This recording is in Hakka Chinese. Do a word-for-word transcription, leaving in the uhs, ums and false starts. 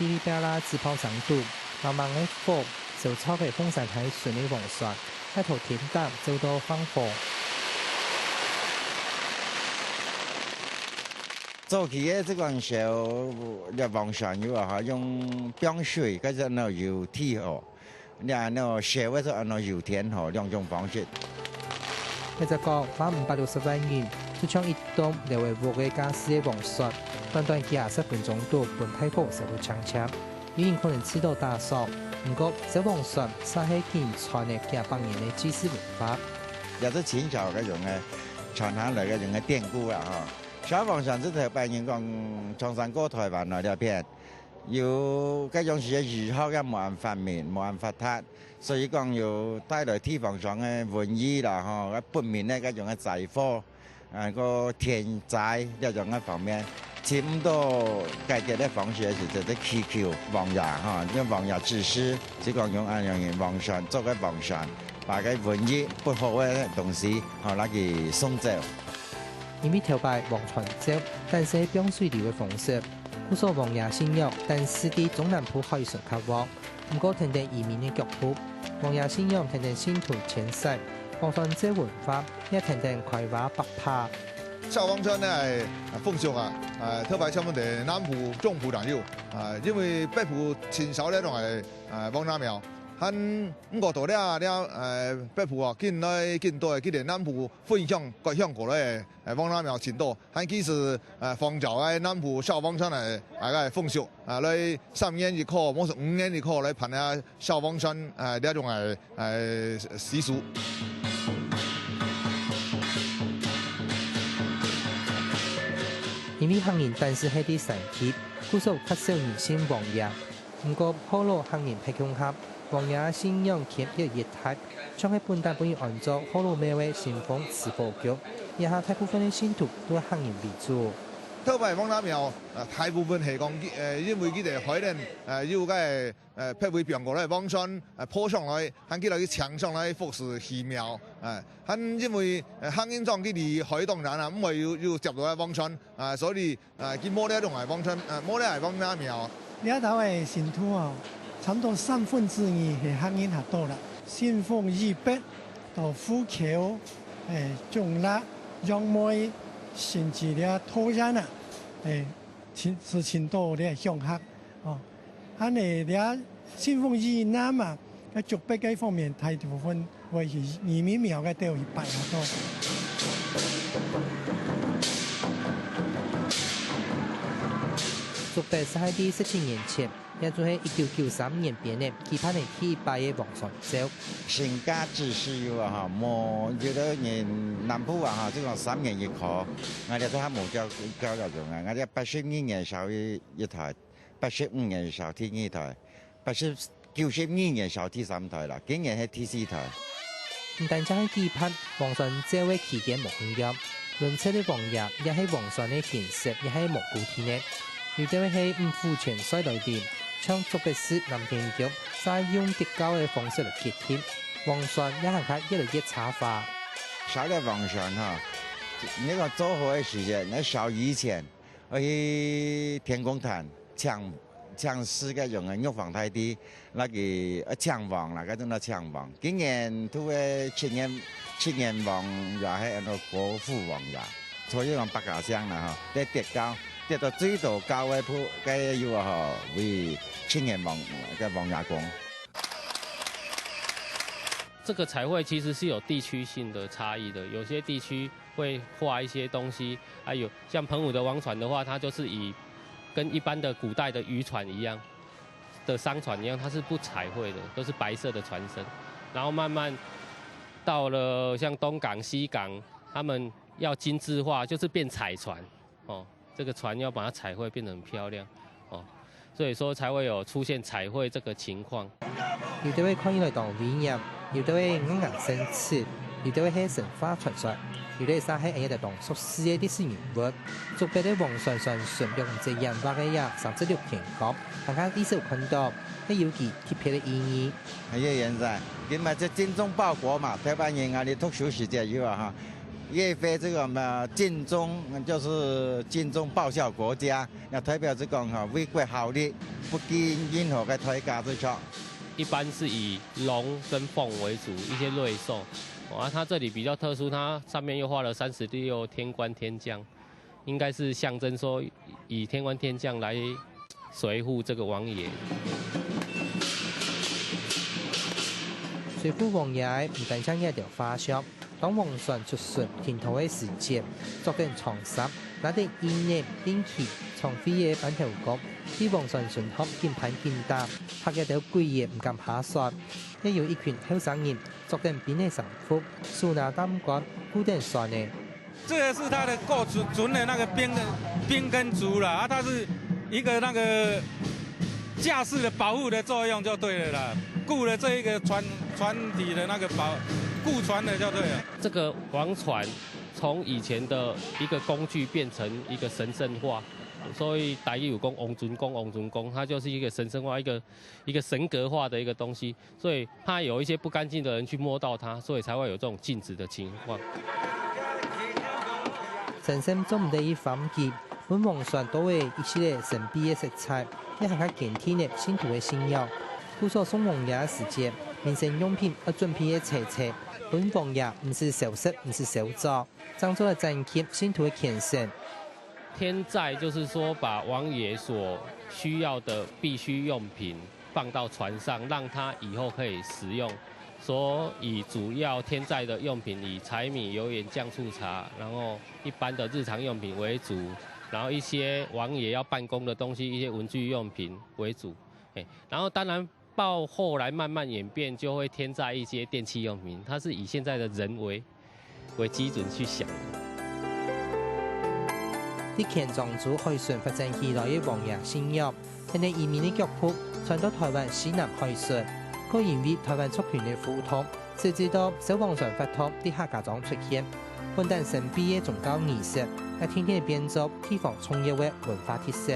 噼里啪啦紙炮聲肚，茫茫个火，燒著个風沙大船个黃船，在頭天頂走到橫風。早期个這款燒這黃船有啊，哈，用放水，該隻呢油鐵哦，這呢燒个時候呢油田吼，兩種方式。 或者講，花五百六十萬銀，就像一棟樓个屋个架勢个黃船，短短幾下十分鐘肚，分大火燒到淨淨。有人可能試著打爽，毋過燒黃船煞係緊傳个幾百年个祭祀文化。也係清朝該種个傳下來該種个典故啦吼。燒黃船係頭擺人講，從山過臺灣來這片， 有該種時个醫學也無恁發明，無恁發達，所以講有帶來地方上个瘟疫啦，吼，該不明个該種个災禍，啊，个天災這種个方面，尋毋到解決个方式个時，就係祈求王爺，吼，用王爺指示，就講用恁樣个黃船，做个黃船，把該瘟疫不好个東西，吼，拿去送走。因為頭擺黃船燒，單係放水流个方式， 故所王爺信仰單係在中南部海脣較旺，毋過跈等移民个腳步，王爺信仰跈等信徒遷徙，黃船燒文化也跈等開花發芽。燒黃船个風俗啊，啊，頭擺全部在南部、中部正有啊，因為北部盡少這種个啊黃娘廟，還毋過到這這呃北部啊，緊來緊多个，佢等南部分享、割享過來个呃黃娘廟盡多。 還其實，呃，黃寮个南部燒黃船个，啊，个風俗，啊，來三年一考，無係五年一考來辦啊燒黃船，啊，這種个，呃，習俗。因為客人單係係在山區，故所較少人信王爺。 毋過，學老客人忒融合，王爺信仰圈越來越大，像係本旦分人安做學老廟个新豐慈和宮，這下大部分个信徒都係客人為主。頭擺王娘廟，呃，大部分係講，呃，因為佢等海人，呃，有个，呃，別位放過來，黃船，呃，抱上來，還佢來去搶上來服侍寺廟，呃，還因為，呃，客人庄佢離海當遠啊，毋會有，有接到个黃船，啊，所以 啊，佢無這種个黃船，啊，無這个王娘廟。這兜个信徒哦，差毋多三分之二係客人較多啦。新豐以北，到湖口，誒，中壢、楊梅，甚至這桃園啊，誒，盡，係盡多這鄉下，哦。恁呢這新豐以南啊，該竹北該方面大部分 會去義民廟該兜去拜啊都。竹北係在十七年前，也就係一九九三年邊仔，舉辦个第一擺个黃船燒。新家之事有啊哈，無，有兜人南部啊哈，就講三年一考，𠊎兜都還無教，教這種啊，𠊎兜八十二年燒一，一台，八十五年燒第二台，八十 九十二年燒第三台啦，今年係第四台。毋單淨係舉辦，黃船燒个期間無共樣，輪值个王爺也係黃船个形式也係無固定个。有兜係五府前率來臨，像竹北市南天宮，就用特教个方式來決定，黃船也還較越來越差化。燒个黃船哈，你講做好个時間，你燒以前， 愛去天公壇請，請示該種个玉皇大帝，該個，呃，請王啦，該種个請王。今年度个七元，七元王爺係安到國府王爺，所以講百家姓啦吼，在特教，特到最多教个鋪，該有吼，為七元王，个王爺公。这个彩绘其实是有地区性的差异的，有些地区会画一些东西，还有像澎湖的王船的话，它就是以跟一般的古代的渔船一样的商船一样，它是不彩绘的，都是白色的船身。然后慢慢到了像东港、西港，他们要精致化，就是变彩船。 哦，这个船要把它彩绘变得很漂亮，哦，所以说才会有出现彩绘这个情况。有兜个看起來當威嚴，有兜个硬硬生趣，有兜个係神話傳說，有兜个係恁樣个當俗世个歷史人物。竹北个黃船船脣用這樣畫个呀，三十六天光，大家至少看到，係有佢特別个意義。還有現在，今嘛這精忠報國嘛，台灣人啊，你讀書時節有啊哈。岳飞這個嘛，盡忠，就是盡忠報效國家，那代表這個哈，為國效力，不計任何个代價之上。一般是以龍跟鳳為主，一些瑞獸。哦，啊，它這裡比較特殊，它上面又畫了三十六天官天將，應該是象徵說以天官天將來隨護這個王爺。隨護王爺毋單淨一條畫像，當王船出巡停拖个時節，著等長衫，拿等印仔、印旗、長飛个班頭歌，在王船脣項緊攀緊打，嚇一兜鬼仔毋敢下船。也有一群後生人著等兵个衫服，手拿擔竿，顧等船仔。這個是它的構船的那個兵的兵跟卒啦，啊，它是一個那個架勢的保護的作用就對了啦，顧了這一個船船體的那個保顧船的就對了。這個王船從以前的一個工具變成一個神聖化，所以台語有講王船公，王船公，它就是一個神聖化，一個一個神格化的一個東西，所以怕有一些不乾淨的人去摸到它，所以才會有這種禁止的情況。神仙做毋得一番佢，分王船多了一息仔神秘个色彩，也還較堅定了信徒个信仰。故所送王爺个時節，民生用品愛準備个齊齊，分王爺毋使愁食，毋使愁著。 正做得增添信徒个虔誠。天載就是說把王爺所需要的必需用品放到船上，讓他以後可以使用。所以主要天載的用品以柴米油鹽醬醋茶，然後一般的日常用品為主，然後一些王爺要辦公的東西，一些文具用品為主。哎，然後當然到後來慢慢演變，就會添載一些電器用品，它是以現在的人為為基準去想的。在泉漳州海脣發展起來个王爺信仰，現在移民个腳步傳到台灣西南海脣，過因為台灣族群个互動，直至到燒王船法堂在客家庄出現，本旦神秘个宗教儀式，也天天變做地方重要个文化特色。